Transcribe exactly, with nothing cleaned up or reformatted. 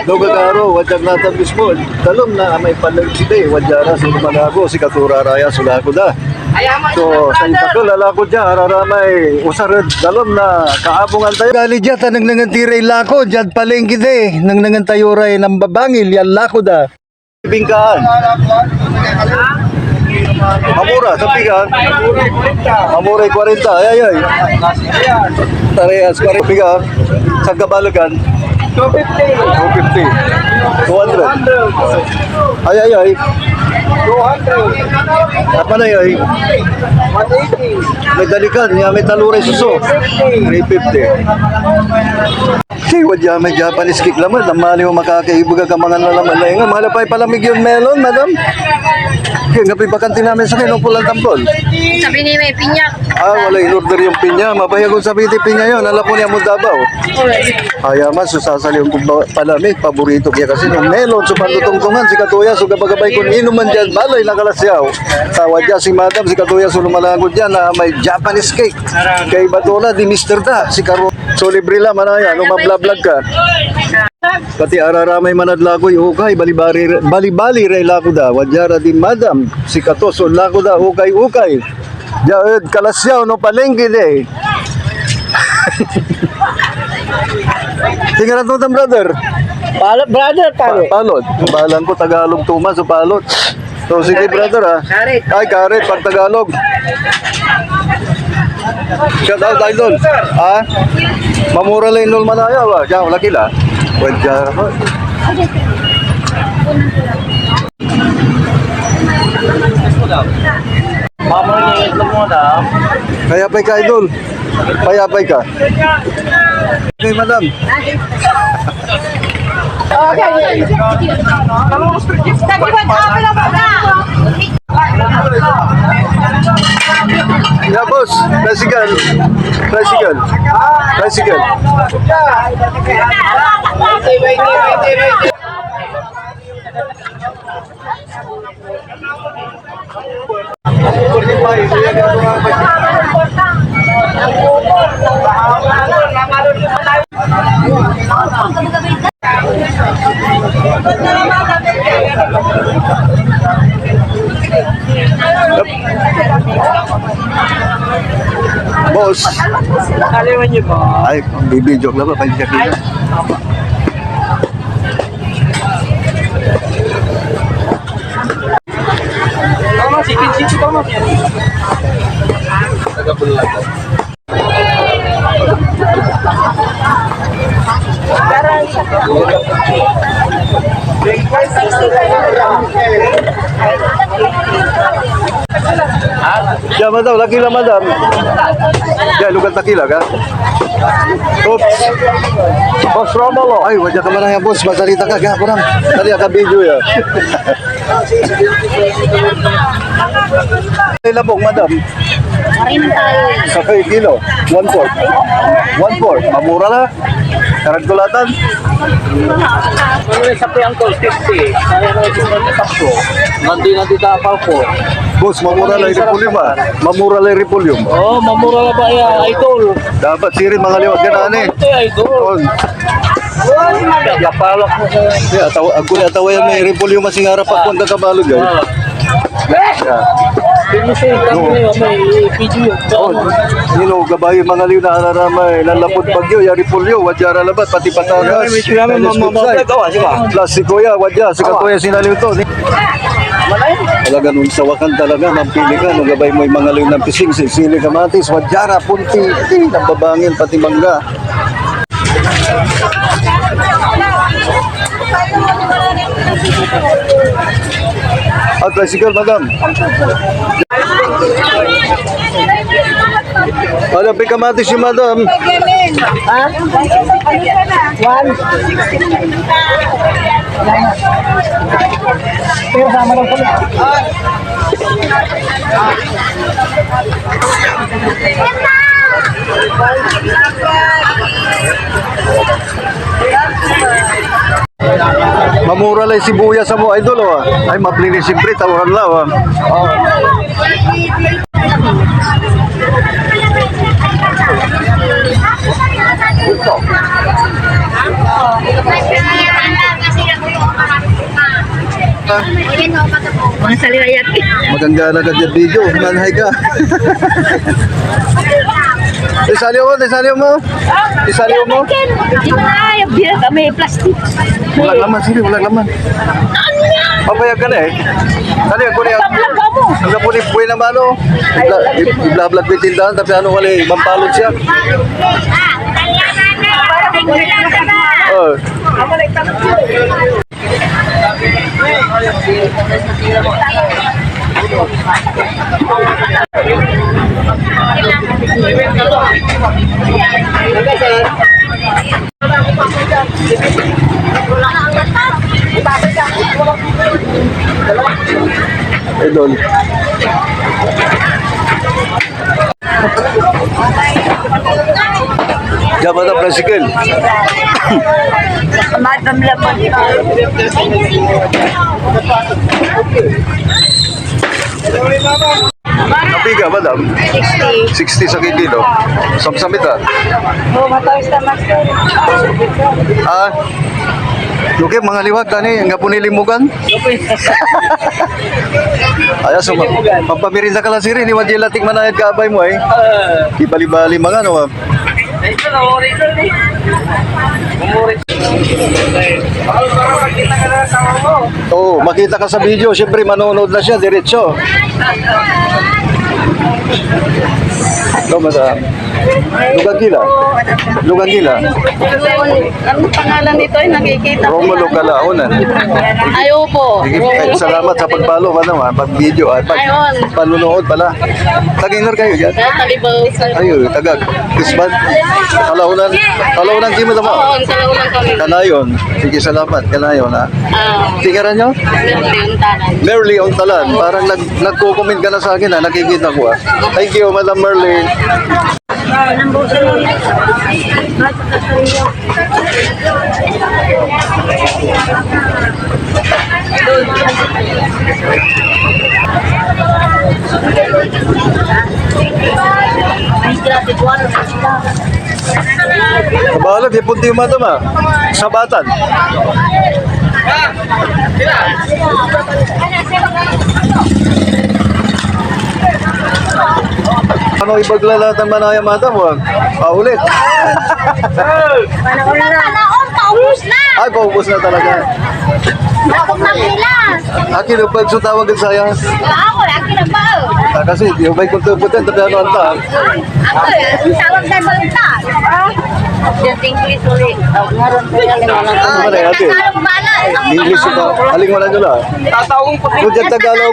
Dogagaro, wadyag natan mismo. Dalem na amay panagkitay, wadya ra so lumalago, sikato ra raya so lago da. So, say takel a lago dia, araramay usar ed dalem na kaabungan tayo. Gali dia, ta nengnengen ti ray lago diad palengke di. Nengnengen tayo ray nambabangil ya lago da. Bingkaan. Mamura, sa piga? Mamuray kwarenta. Ay, ay, ay. Parehas, kwarenta. Piga? Sa kabalagan? Two fifty. Two fifty. Two hundred. Ay, ay, ay. Two hundred. Apa na, ay? One eighty. May dalikan, ya may taluray suso. Three fifty. Three fifty. Si, wadya may Japanese cake lamet. Ang maliw makakaibaga ka mangan na laman. Lainga, mahal pay palamig yon melon, madam. Kaya nga pibakanti namin sa kino pulang tampol. Sabi ni may pinya. Ah, wala in order yung pinya. Mabaya kung sabi ti pinya yon. Alam ko niya mo Davao. Kaya mas, so sasaliw ko ba, palamig, paborito kaya kasi no melon, so pantutungtungan, si Katuya, so gabagabay kung inuman dyan, balay na Kalasyaw. Tawa dyan, si Madam, si Katuya, so lumalangkot dyan, na may Japanese cake. Kay Batura, di Mister da, si Karo. So, libre la, manaya, no mablablog ka. Pati araramay manad lagoy ukay, balibali, balibali ray lako da. Wadya ra di Madam, sikato so lako da, ukay-ukay. Dia ed Kalasyaw, no, palengke di. Tingnan to, brother. Palo, brother, palo. Pa-, palot. Bahalan ko, Tagalog to, mas, so palot. So, sige, brother, ah. Karet. Ay, karet, pag Tagalog. Shout out, idol. Ha? Mamura la inul manaya, wa. Diyan, wala kila. Pwede, ah. Mamura la inul manaya. Kaya pa ka, idol. Payapay ka. Okay, madam. Okay. Tagibad apil ako na. Yeah, boss. Tricycle. Tricycle. Tricycle. Boss. Kaliwan niyo po. Ay, bibidyo ko lang, pasensya ka na. Tama, chicken city, tama. Siya, madam, laki lang, madam. Siya, lugar takila ka. Oops. Boss Romulo. Ay, wala ka man yan, boss. Masalita ka, gaya ko lang. Dali, aka video ya. Ay, labong, madam. Sa kay kilo, one fourth. One fourth, mamura la. Karag kulatan. Ano yung sapi, uncle? Fifty. Ano yung sapi? Nanti, nanti, tapal ko. Boss, mamura la yung repolyo, ah. Mamura la yung repolyo. Oh, mamura la ba ya, idol? Dapat sirin, mga liwat ka na, eh. Ito, idol. On. Yapalak mo sa... Ya, atawa, agko ni atawa yan, may repolyo masingara pa kung kakabalog, eh. Ah. Ya. Pero siya, kami na yun, may video yun. Oh, you know, gabay yung mga liw na araramay, nanlapud bagyo, ya repolyo, wadya ra labat, pati patatas. Ay, may sinabi, mamamagay ka, wa, siya. Plastiko ya, wadya, sikatoya sinaliw to. Talaga nung sawakan talaga, mampili ka, nung gabay mo yung mga liw ng pising, sili, kamatis, wadya ra, punti, nambabangil, pati mangga. Ah, tricycle, madam. Wala, pikamatis si madam. Ha? One. Pero sama lang pala. Mamura lay sibuyas mo, idol, oh. Ay, mabli ni siyempre, tauhan la, oh. Masaliw ayat. Maganda na ka dyan video. Manhay ka. Isaliw mo, isaliw mo. Isaliw mo. Hindi mo na, yung beer kami, plastic. Wala laman, sige, wala laman. Papayag ka na eh. Ano yan, kunin ang... Ang kapuli, buhay na mano. Ibla-, ibla-, ibla-, tindahan, tapi ano, wala eh, mampalod siya. Oh. Idol. Diyan ba na tricycle? Madam Lamon. Kapiga, madam? Sixty. Sixty sa kikilo. Samsamit, ah. Oh, matamis na, master. Ah? Okay, mga liwag, tani, ang gapo ni limugan. Aya, so, ma-, pampamirinda ka lang, sir, ni Wajila, tikman na yung kaabay mo, eh. Ah. Di bali-bali, mga, ano, ah. Ito, nauri ito, eh. Umuri. Para makita ka na sa mo. Oo, makita ka sa video, siyempre, manonood na siya, diretso. Ito, madam. Lugan kila. Lugan kila. Ano pangalan nito? Ay, nakikita ko Romulo na. Calaunan. Ay, opo. Sige, Romulo. Salamat sa pag-follow, ano, ah, pag-video, ah, pag-, Ayun. Panonood pala. Taga-iner kayo dyan? Sa Talibaw. Ayun, taga Kisban. Calaunan. Calaunan, di mo naman. Oo, Calaunan kami. Kanayon. Sige, salamat. Kanayon, ha? Ah. Tingaran nyo? Merly Ontalan. Merly Ontalan. Parang nag-, nagko-comment ka na sa akin, ha? Nakikita ko, ha? Thank you, Madam Merly. Bahala, di punti yung madam, ah. Sabatan. Ano, ibagla lahat ng manaya, madam, oh. Paulit. Wala na, oh, paubos na. Ay, paubos na talaga. Ako na nila. Akin ang pagso tawag sa saya. Ako, akin ang bao. Ah, kasi, yung may kultura po dyan, tapi ano, anta. Ako, eh, tawag na balita. Just English ulit. Tawag na rin po yan, yung mga... Ano ba na yan, ate? Tagalog pala. English ito. Aling wala nyo lang. Tataong ko. Kung dyan Tagalog.